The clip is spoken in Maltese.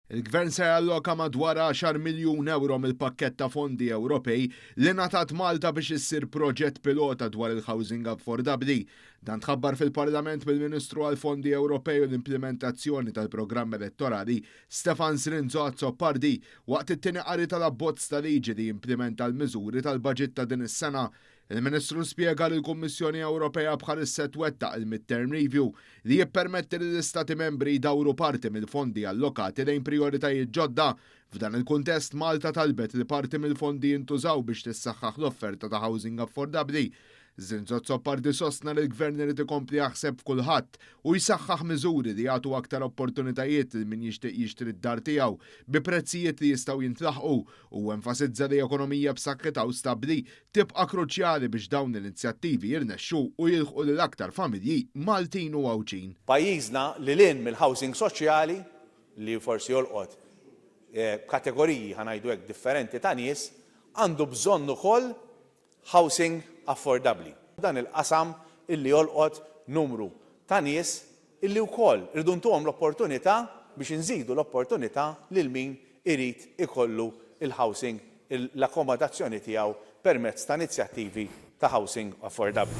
Il-Gvern se jalloka madwar għaxar miljun ewro mill-pakkett ta' fondi Ewropej li ngħatat Malta biex issir proġett pilota dwar il-housing affordabbli. Dan tħabbar fil-Parlament mill-Ministru għall-Fondi Ewropej u l-Implimentazzjoni tal-Programm Elettorali, Stefan Zrinzo Azzopardi, waqt it-tieni qari tal-abbozz ta' liġi li jimplimenta l-miżuri tal-baġit ta' din is-sena. Il-Ministru spjega li l-Kummissjoni Ewropea bħalissa twettaq il-mid-term review li jippermetti lill-Istati Membri jdawru parti mill-fondi allokati lejn prijoritajiet ġodda. F'dan il-kuntest, Malta talbet li parti mill-fondi jintużaw biex tissaħħaħ l-offerta ta' housing affordabbli. Zrinzo Azzopardi sostna li l-Gvern irid ikompli jaħseb f'kulħadd u jsaħħaħ miżuri li jagħtu aktar opportunitajiet lil min jixtieq jixtri d-dar tiegħu bi prezzijiet li jistgħu jintlaħqu. Huwa enfasizza li ekonomija b'saħħitha u stabbli tibqa' kruċjali biex dawn l-inizjattivi jirnexxu u jilħqu lil aktar familji Maltin u Għawdxin. Pajjiżna lil hinn mill-housing soċjali, li forsi jolqot kategoriji, ħa ngħidu hekk, differenti ta' nies, għandu bżonn ukoll housing affordabbli. Dan il-qasam illi jolqot numru ta' nies illi wkoll irridu ntuhom l-opportunità biex inżidu l-opportunità lil min irid ikollu l-housing, l-akkomodazzjoni tiegħu permezz ta' inizjattivi ta' housing affordabbli.